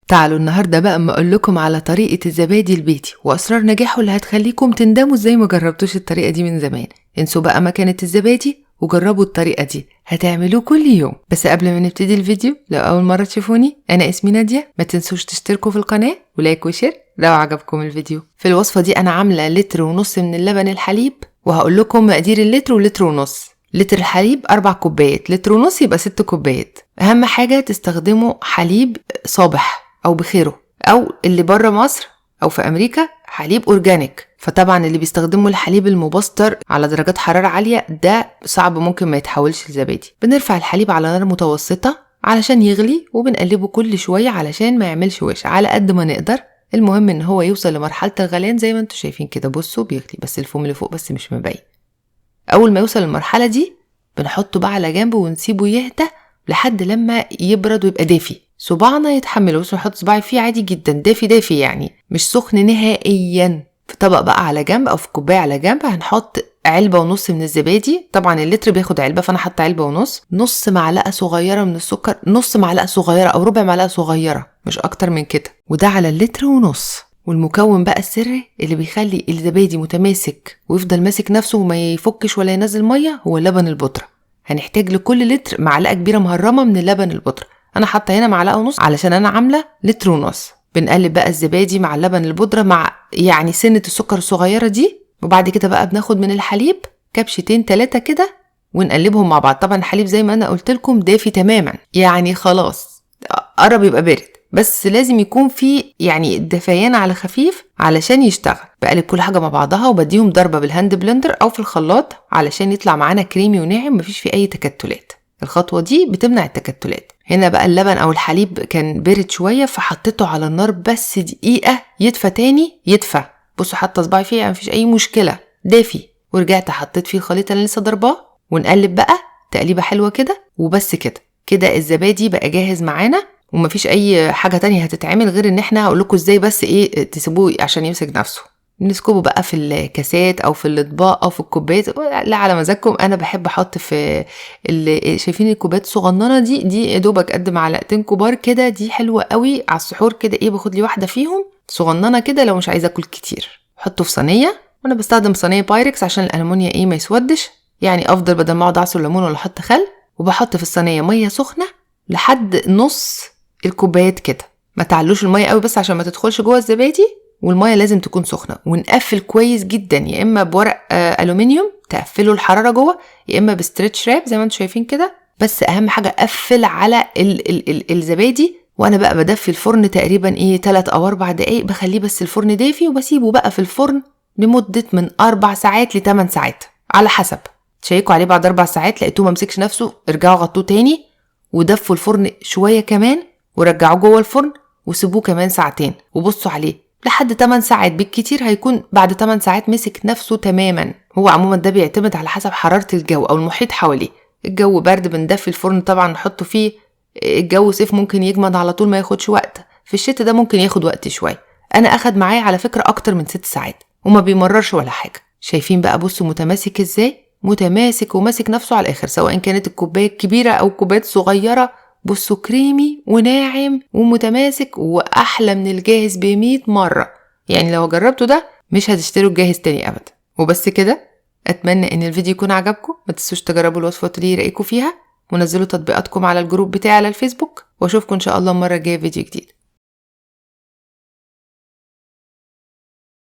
تعالوا النهارده بقى اما اقول لكم على طريقه الزبادي البيتي واسرار نجاحه اللي هتخليكم تندموا ازاي ما جربتوش الطريقة دي من زمان. انسوا بقى مكنه الزبادي وجربوا الطريقة دي، هتعملوه كل يوم. بس قبل ما نبتدي الفيديو، لو اول مرة تشوفوني، انا اسمي ناديه، ما تنسوش تشتركوا في القناة و like و share لو عجبكم الفيديو. في الوصفة دي انا عامله 1.5 لتر من اللبن الحليب، وهقول لكم مقادير اللتر ولتر ونص. لتر الحليب 4 كوبايات، 1.5 لتر يبقى 6 كوبايات. اهم حاجة تستخدموا حليب صابح او بخيره، او اللي بره مصر او في امريكا حليب organic. فطبعا اللي بيستخدموا الحليب المبستر على درجات حرارة عالية ده صعب، ممكن ما يتحولش لزبادي. بنرفع الحليب على نار متوسطه علشان يغلي، وبنقلبه كل شوية علشان ما يعملش وش، على قد ما نقدر. المهم ان هو يوصل لمرحلة الغليان زي ما انتم شايفين كده. بصوا بيغلي بس الفوم اللي فوق بس مش مبين. اول ما يوصل للمرحلة دي بنحطه بقى على جنب ونسيبه يهدى لحد لما يبرد ويبقى دافي، صباعنا يتحمله. بصوا نحط صباعي فيه عادي جدا، دافي دافي يعني مش سخن نهائيا. في طبق بقى على جنب او في كوباية على جنب هنحط 1.5 علبة من الزبادي. طبعا اللتر بياخد علبة، فانا حاطه 1.5 علبة، نص معلقه صغيرة من السكر، نص معلقه صغيرة او ربع معلقه صغيرة، مش اكتر من كده، وده على 1.5 لتر. والمكون بقى السري اللي بيخلي الزبادي متماسك ويفضل ماسك نفسه وما يفكش ولا ينزل مية هو لبن البودره. هنحتاج لكل لتر معلقه كبيرة مهرمه من اللبن البودره. انا حاطه هنا 1.5 معلقه علشان انا عامله 1.5 لتر. بنقلب بقى الزبادي مع اللبن البودره مع يعني سنة السكر الصغيرة دي، وبعد كده بقى بناخد من الحليب كبشتين 3 كده ونقلبهم مع بعض. طبعا الحليب زي ما انا قلت لكم دافي تماما، يعني خلاص قرب يبقى بارد، بس لازم يكون في يعني دفيان على خفيف علشان يشتغل. بقلب كل حاجة مع بعضها وبديهم ضربه بال hand blender او في الخلاط علشان يطلع معانا كريمي وناعم، مفيش فيه اي تكتلات. الخطوة دي بتمنع التكتلات. هنا بقى اللبن او الحليب كان بارد شوية، فحطيته على النار بس دقيقة يدفى تاني، يدفى. بصوا حاطه صباعي فيه يعني مفيش اي مشكلة، دافي. ورجعت حطيت فيه الخليط اللي لسه ضرباه، ونقلب بقى تقليبه حلوة كده، وبس كده. كده الزبادي بقى جاهز معانا، ومفيش اي حاجة تانية هتتعمل غير ان احنا هقول لكم ازاي بس ايه تسيبوه عشان يمسك نفسه. نسكبه بقى في الكاسات او في الاطباق او في الكوبايات، لا على مزاجكم. انا بحب احط في شايفين الكوبايات الصغننه دي، دي يا دوبك قد معلقتين كبار كده، دي حلوة قوي على السحور كده. ايه باخد لي واحدة فيهم صغننه كده لو مش عايزه اكل كتير. حطه في صينية، وانا بستخدم صينية بايركس عشان الالومنيا ايه ما يسودش، يعني افضل بدل ما اقعد اعصر ليمون ولا احط خل. وبحط في الصينية مية سخنة لحد نص الكوبايات كده، ما تعلوش المية قوي بس عشان ما تدخلش جوه الزبادي، والمية لازم تكون سخنة. ونقفل كويس جدا، يا اما بورق الومنيوم تقفلوا الحرارة جوه، يا اما ب stretch wrap زي ما انتم شايفين كده. بس اهم حاجة قفل على ال ال ال الزبادي. وانا بقى بدفي الفرن تقريبا ايه 3 او 4 دقايق، بخليه بس الفرن دافي، وبسيبه بقى في الفرن لمدة من 4 ساعات ل 8 ساعات على حسب. تشيكوا عليه بعد 4 ساعات، لقيتوه ما مسكش نفسه ارجعوا غطوه تاني ودفوا الفرن شوية كمان، ورجعوه جوه الفرن وسيبوه كمان ساعتين، وبصوا عليه لحد 8 ساعات بالكتير. هيكون بعد 8 ساعات مسك نفسه تماما. هو عموما ده بيعتمد على حسب حرارة الجو او المحيط حواليه. الجو برد بندفي الفرن طبعا نحطه فيه، الجو صيف ممكن يجمد على طول ما ياخدش وقت، في الشتاء ده ممكن ياخد وقت شوية. انا اخد معايا على فكرة اكتر من 6 ساعات وما بيمررش ولا حاجة. شايفين بقى بصوا متماسك ازاي، متماسك وماسك نفسه على الاخر، سواء كانت الكوباية الكبيرة او الكوبايات الصغيرة. بصوا كريمي وناعم ومتماسك واحلى من الجاهز ب100 مرة. يعني لو جربتوا ده مش هتشتروا الجاهز تاني ابدا. وبس كده، اتمنى ان الفيديو يكون عجبكم. ما تنسوش تجربوا الوصفة وتقولي رايكم فيها، ونزلوا تطبيقاتكم على ال group بتاعي على الفيسبوك، واشوفكم ان شاء الله المرة الجاية فيديو جديد.